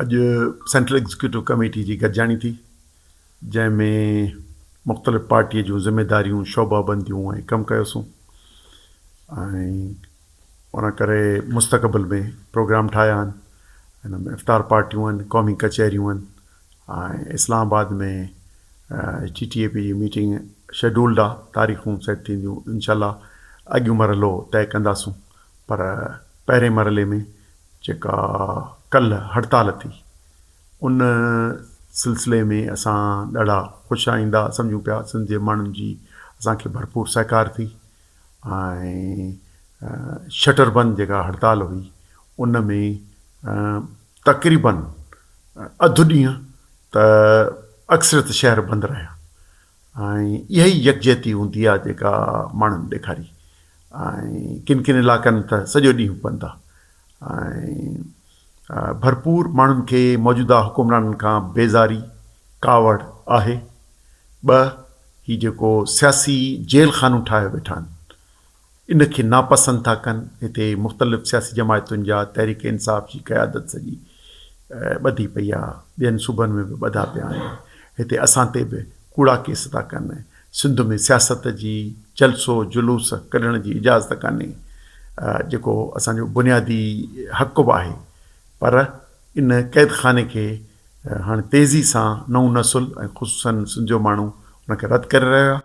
اڄ central executive committee جي گڏجاڻي ٿي، جنهن ۾ مختلف پارٽيء جون ذميداريون، شعبه بنديون ۽ ڪم ڪيوسون ۽ ان ڪري مستقبل ۾ پروگرام ٺاهيا آهن. ان ۾ افطار پارٽيون آهن، قومي ڪچهريون آهن ۽ اسلام آباد ۾ ٽي ٽي اي پي جي ميٽنگ شيڊولڊ آهي، تاريخون سيٽ ٿينديون، انشاء الله اڳيون مرحلو طئي ڪنداسون پر پهرين مرحلي ۾ جيڪا ڪلهه هڙتال ٿي ان سلسلي ۾ اسان ڏاڍا خوش آئنده سمجهون پيا سنڌ جي ماڻهن جي اسان کي ڀرپور سهڪار ٿي ۽ شٽر بند جيڪا هڙتال هئي ان ۾ تقريبن اڌ ڏينهن ته اڪثريت شهر بند رهيا ۽ اها ئي يڪجهتي هوندي آهي جيڪا ماڻهن ڏيکاري ۽ ڪن ڪن علائقن ته سڄو ڏينهن بند آهي ۽ ڀرپور ماڻهن کي موجوده حڪمرانن کان بيزاري، ڪاوڙ، آهي. ٻه هي جيڪو سياسي جيل خانو ٺاهيو ويٺا آهن ان کي ناپسند ٿا ڪن. هتي مختلف سياسي جماعتن جا تحريڪ انصاف جي قيادت سڄي ٻڌي پئي آ، ٻين صوبن ۾ به ٻڌا پيا آهن. هتي اسان تي به ڪوڙا ڪيس ٿا ڪن. سنڌ ۾ سياست جي جلسو جلوس ڪڍڻ جي اجازت ڪانهي، جيڪو اسان جو بنيادي حق به آهي. پر ان قيد خاني کي هاڻي تيزي سان نئون نسل ۽ خصوصاً سنڌ جو ماڻهو ان کي رد ڪري رهيو آهي.